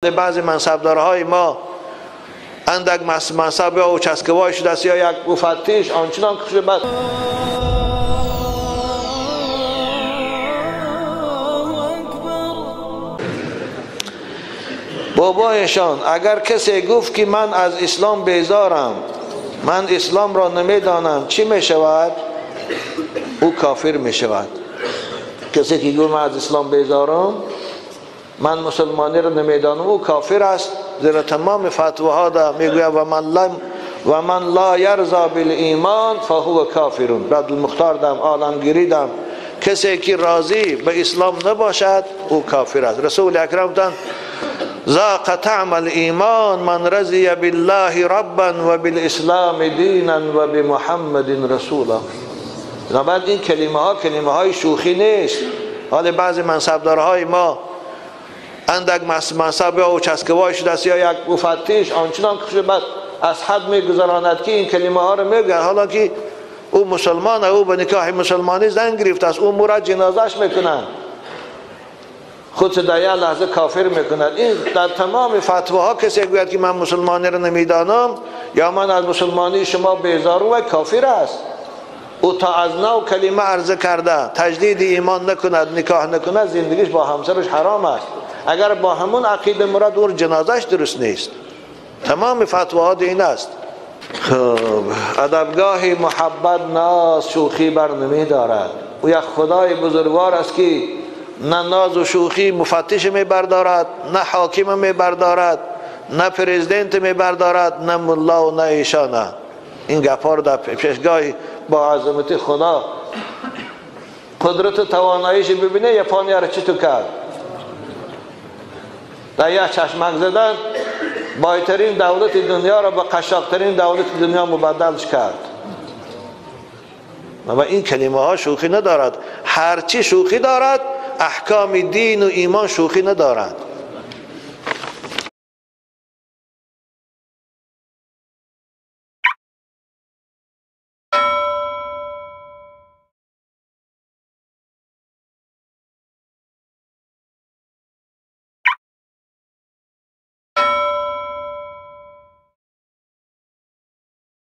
Баъзе мансабдорҳои мо андак мансаб ё участковой шудааст ё як муфаттиш, ончунон ки баъд бобояшон агар касе гуфт ки ман аз ислом безорам, ман исломро намедонам, чӣ мешавад? Ӯ кофир мешавад. Касе ки гуфт ман аз ислом безорам, ман мусулмониро намедонам, ӯ кофир аст. Зеро тамоми фатвоҳо да мегӯяд ва ман ла ярза билимон фаҳува кофирун. Раддулмухтор дам, оламгирӣ дам, касе ки розӣ ба ислом набошад, ӯ кофир аст. Расули акрам гуфтанд: ذاق طعم الایمان من رضی بالله ربا و بالاسلام دینا و بمحمد رسولا. بنابراین این کلمه ها کلمه های شوخی نیست. حال بعضی منصبدارهای ما اندک منصب یا участковой شده است یا یک مفتش، آنچنان که بعد از حد میگذراند که این کلمه ها رو میگن، حالا که او مسلمان، او به نکاح مسلمانی زن گرفته است، او مرا جنازش میکنند، خود در یک لحظه کافر میکند. این در تمام فتواها کسی گوید که من مسلمانی رو نمیدانم یا من از مسلمانی شما بیزارم، و کافر است. او تا از نو کلمه عرضه کرده تجدید ایمان نکند، نکاح نکند، زندگیش با همسرش حرام است. اگر با همون عقیده مراد، او جنازش درست نیست. تمام فتواها این است. خب ادبگاه محبت ناز شوخی بر نمی دارد. او یک خدای بزرگوار است که نه ناز و شوخی مفتش می بردارد، نه حاکم می بردارد، نه پرزیدنت می بردارد، نه ملا و نه ایشانه. این گپا رو در پیشگاه با عظمت خدا قدرت و تواناییش ببینه، یپانیا رو چطور کرد؟ در یک چشمک زدن بایترین دولت دنیا را به قشاقترین دولت دنیا مبدلش کرد. و این کلمه ها شوخی ندارد. هرچی شوخی دارد، احکام دین و ایمان شوخی ندارد.